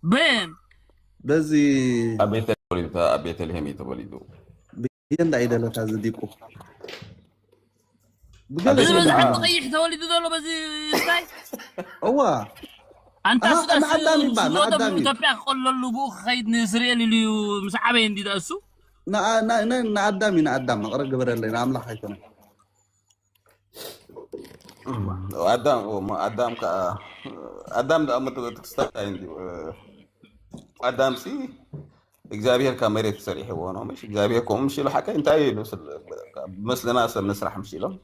ብን በዚ ኣብ ቤተልሔም ተወሊዱ፣ ኣብ ቤተልሔም እዩ ተወሊዱ። ብየ እንዳ ኢደለታ ዝዲቁ ብገለ እዚ ስለ በዚ ዝዓባ ዓዲ ቀይሕ ተወሊዱ ዘሎ በዚ ስታይ እዋ ኣንታ ኣሃ፣ ስዳስ ንኣዳም ይባ፣ ስልወቶም ንኣዳም እዩ። ኢትዮጵያ ክቆለሉ ብኡ ክኸይድ ንእስራኤል ኢሉ እዩ ምስ ዓበየ እንዲ ደእሱ ንኣ- ና- ና- ንኣዳም እዩ ንኣዳም መቕረ ግበረለይ ንኣምላኽ ኣይኮነን። ኣዳም ኦ፣ ማ- ኣዳም ከኣ ኣዳም ደኣ መተ ትክስታ እንታይ እንዲ ኣዳም ሲ እግዚኣብሔር ካብ መሬት ሰሪሕዎ ነው። ምሽ እግዚኣብሔር ከምኡ ምሽ ኢሉ ሓቀ እንታይ ኢሉ ስል- ብመስለና ሰብ ንስራሕ ምሽ ኢሎም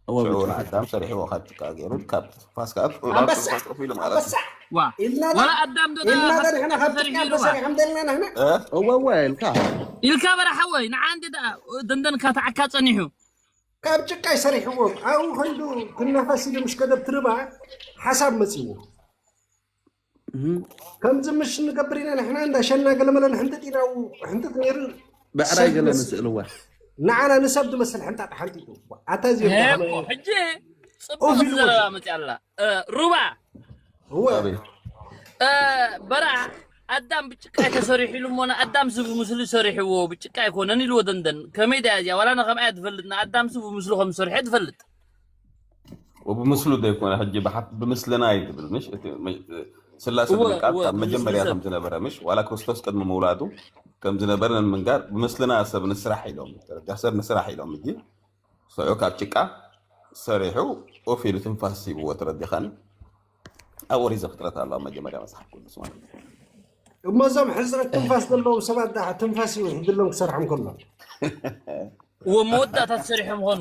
እወ ሽዑ ብጭ- ንኣዳም ሰሪሕዎ ካብ ጭቃ ገይሩ ካብ ፋስ ከኣ ናብ ኣንበሳ ፋስ ከፍ ኢሉ ማለት ኣንበሳ እዩ። ዋ ኢልና ዳ ወላ ኣዳም ዶ ኢልና ዳ ተሰሪሑ ንሕና ካብ ጭቃ ኢሉ ዋ ተሰሪሖም ደልና ንሕና እወ እወ ኢልካ ኢልካ በራ ሓወይ ንዓ እንደ ደኣ ደንደን ካተዓካ ጸኒሑ ካብ ጭቃ ይሰሪሕዎም ኣብኡ ከይዱ ክናፈስ ኢሉ ምስ ከደብ ትርባ ሓሳብ መፂዎ እህ፣ ከምዚ ምሽ ንገብር ኢና ንሕና እንዳ ሸና ገለመለ ንሕንጥጥ ኢና ኣብኡ ሕንጥጥ ነይሩ ብዕራይ ሰብ ገለ ዝመስል- ንስእልዋ ንዓና ንሰብ ዝመስል ሕንጣጥ ሓንጢጡ ኣታ እዚኦም ሄ ደሓመ እኮ ሕጂ ኦፍ ጽቡቅ ኢልዎ ዘረባ መጽያ ኣላ እ፣ ሩባ እወ ኣቤት እ፣ በራ ኣዳም ብጭቃ ተሰሪሑ ኢሉ እሞ ንኣዳም ስብ ምስሉ ሰሪሕዎ ብጭቃ ኣይኮነን ኢልዎ ደንደን ከመይ ደያ እዚኣ ዋላ ንከምኣ ትፈልጥ ንኣዳም ስብ ምስሉ ከም ዝሰርሐ ትፈልጥ ወብምስሉ ዘይኮነ ሕጂ ብሓ- ብምስልና እዩ ዝብል ምሽ እቲ መ- ስላሰ እወ ዝብል ቃል እወ ካብ ብምስሉ መጀመርያ ሰብ ከም ዝነበረ ምሽ ዋላ ክርስቶስ ቅድሚ ምውላዱ ከም ዝነበረ ንምንጋር ብምስልና ሰብ ንስራሕ ኢሎም ተረዲኻ ሰብ ንስራሕ ኢሎም ሕጂ ሰዑ ካብ ጭቃ ሰሪሑ ኦፍ ኢሉ ትንፋስ ሂብዎ ተረዲኻኒ ኣብ ኦሪት ዘፍጥረት ኣሎ ኣብ መጀመርያ መፅሓፍ ቅዱስ ማለት እዩ እሞ እዞም ሕፅረት ትንፋስ ዘለዎም ሰባት ዳ ትንፋስ ይውሕድሎም ክሰርሖም ከሎ እዎ መወዳእታ ተሰሪሖም ኾኑ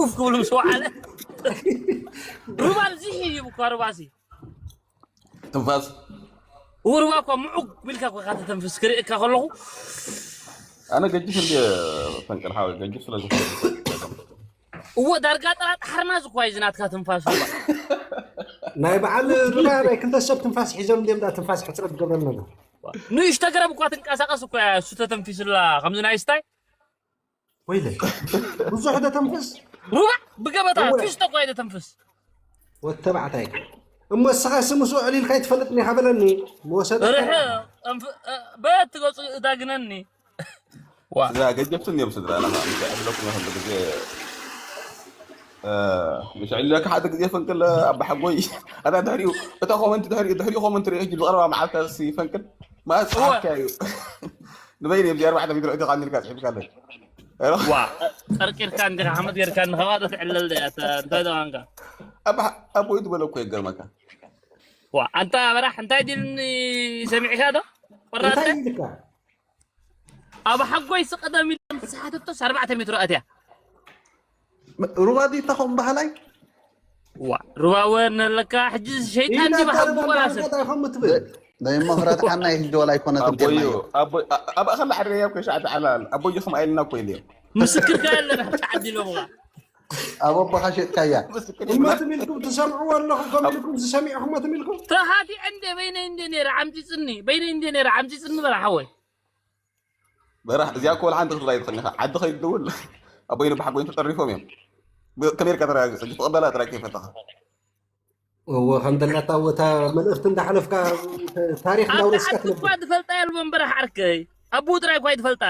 ኡፍ ክብሉ ምስ ወዓለ ሩባ እዚ ሂቡ እኳ ሩባሲ ትንፋስ እዎ ሩባ እኳ ምዑግ ቢልካ እኳ ካተተንፍስ ክርእየካ ከለኹ ኣነ ገጅፍ እንዲ ፈንቅል ሓወይ ገጅፍ ስለ ዝኾነ እዎ ዳርጋ ጥራጥ ሓርማዝ እኳ እዩ ዝናትካ ትንፋስ ሩባ ናይ በዓል ሩባ ናይ ክልተ ሰብ ትንፋስ ሒዞም እንዲም ዳ ትንፋስ ሕፅረት ገብረልና ዶ ንእሽቶ ገረብ እኳ ትንቀሳቀስ እኳ እያ እሱ ተተንፊስላ ከምዚ ናይ ስታይ ወይለይ ብዙሕ ደተንፍስ ሩባ ብገበታ እወ። ትሽቶ እኳ እዩ ተተንፍስ ወተባዕታይ እሞ እስኻ ስምስ ውዕል ኢልካ ይትፈልጥ ኒኻ በለኒ መወሰደ ርሕ ጠንፍ- እ፣ በት ገፁ እዳግነኒ ዋ ስድራ ገጀፍትን እዮም ስድራ ንኻ ምስ ዕድለኩም ይኹን ግዜ እ፣ ምስ ዕድለካ ሓደ ግዜ ፈንቅል ኣባ ሓጎይ ኣታ ድሕሪኡ እታ ኮመንት ድሕሪኡ ድሕሪኡ ኮመንት ርኢ ሕጂ ብቐረባ መዓልታ ሲ ፈንቅል ማለት እወ። ፀሓፍካ እዩ ንበይን እዮም ኣርባዕተ ሜትሮ እዲ ቃኒልካ ፅሒፍካ ኣለች ዋ ጠርቂርካ እንዲኻ ሓመድ ጌርካ ንኸባዶ ትዕለል ደ እንታይ ደዋንካ ኣቦይ ዝበለ እኮ የገርመካ ዋ ኣንታ በራሕ እንታይ ዲልኒ ሰሚዕካ ዶ ቆራጠ እንታይ ኢልካ ኣብ ሓጎይ ስቀደም ኢሎም ዝሰሓተቶስ ኣርባዕተ ሜትሮ ኣትያ ሩባ ዲታ ከም ባህላይ ዋ ሩባ ወን ኣለካ ሕጂ ሸይጣን ኢና ዲባ ሓጉ ዘረባ ቆላሰ እንዳረገጣ ኢኹም እትብል ደይመኽረትካና እዩ ሕጂ ወላ ኣይኮነትን ኣቦዩ ጌርናዮ ኣቦ ኣብ ኣኸላ ዓድረያ እኮ ሻዕቢ ዓላል ኣቦዩ ከም ኣይልና እኮ ኢልዮ ምስክርካ የለን ሓንቲ ዓዲ ኢሎምኻ ኣብ ኣቦኻ ሸጥካያ እሞ ትም ኢልኩም ትሰምዕዎ ኣለኹም ከም ኢልኩም ዝሰሚዕኹም ትም ኢልኩም ተኻቲዐ እንደ በይነይ እንደ ነይረ ዓምፂፅኒ በይነይ እንደ ነይረ ዓምፂፅኒ በላ ሓወይ በራሕ እዚኣ እኮ ወላ ሓንቲ ክትራይ ትኽእል ኢኻ ዓዲ ከይትደውል ኣቦይን ብሓጎይን ተጠሪፎም እዮም ብ- ከመይ ኢልካ ተረጋግፅ ሕጂ ትቕበላ ጥራይ ከይፈተኻ እዎ ከም ዘለካ እታ መልእኽቲ እንዳሓለፍካ ታሪክ ኣብቲ እንዳውረስካ ዓዲ እኳ ትነብር ዝፈልጣ የልቦን በራሕ ዓርከይ ኣቦኡ ጥራይ እኳ ይትፈልጣ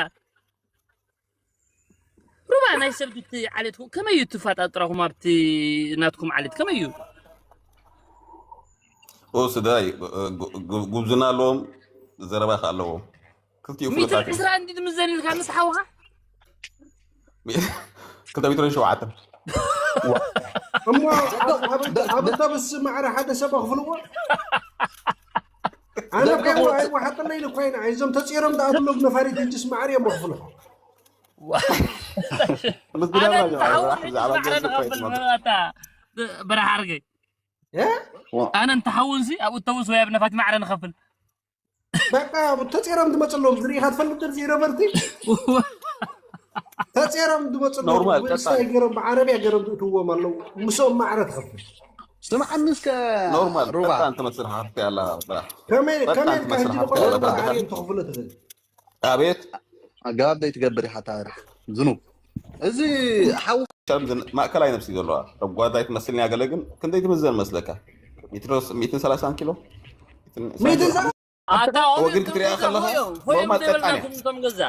ሩባ ናይ ሰብ ድቲ ዓሌትኩም ከመይ እዩ ትፋጣጥራኹም ኣብቲ ናትኩም ዓሌት ከመይ እዩ ኦ ስድራይ እ፣ እ፣ ጉ- ጉ- ጉብዝና ኣለዎም ዘረባ ከ ኣለዎም ክልቲኡ ሚእትን ፍሉጣት እዮም ዕስራ እንዲ ትምዘን ኢልካ ምስ ሓውኻ ክልተ ሚትሮን ሸውዓተን እሞ ኣብ- ኣብ- ኣብ ተብስ ማዕረ ሓደ ሰብ ኣኽፍልዎ ኣነ እኮ ኣይወሓጥለይ ኢሉ ኮይና እዞም ተፂሮም ዝኣትሎም ነፋሪት እጅስ ማዕረ እዮም ኣኽፍልዎ ምስ ብዳብራ ኣነ ጀማዓ እንተሓውን ብዛዕባ ሕጂ ማዕረ ገንዘብ ንኸፍል ኮይና መረባታ በረሓ ዓርከይ እ? ኣነ እንተሓውንሲ ኣብ እተውስ ወይ ኣብ ነፋት ማዕረ ንኸፍል በቃ ተፂሮም ዝመፅሎም ዝርኢኻ ትፈልጥ ድርዚ ዩኒቨርቲ ተፂሮም ዝመፅሎም ኖርማል፣ ብእሳይ ቀጣይ። ገይሮም ብዓረብያ ገይሮም ዝእትዎም ኣለዉ ምስኦም ማዕረ ትኸፍል ስምዓኒ እስከ ኖርማል ሩባ ቀጣ እንተ መስርሓ ሓፍቲ ኣላ ስራሕ ከመይ በቃ ከመይ እንተ ኢልካ ሕጂ መስርሓ ንቆልዑ ሓፍቲ ኣላ ዓርዮም ተኽፍሎ ትኽእል ኣቤት ኣገባብ ዘይትገብር ኢኻ ታሪክ ዝኑብ እዚ ሓው ከም ዝን- ማእከላይ ነብሲ ዘለዋ ረጓዳይ ትመስልኒ ኣገለ ግን ክንደይ ትምዘን መስለካ ሚትሮስ ሚእትን ሰላሳን ኪሎ ሚእትን ሰብዓን ኣታ ወግን ክትሪኣ ከለኻ ኖርማል ቀጣን እያ። ቶም ገዛ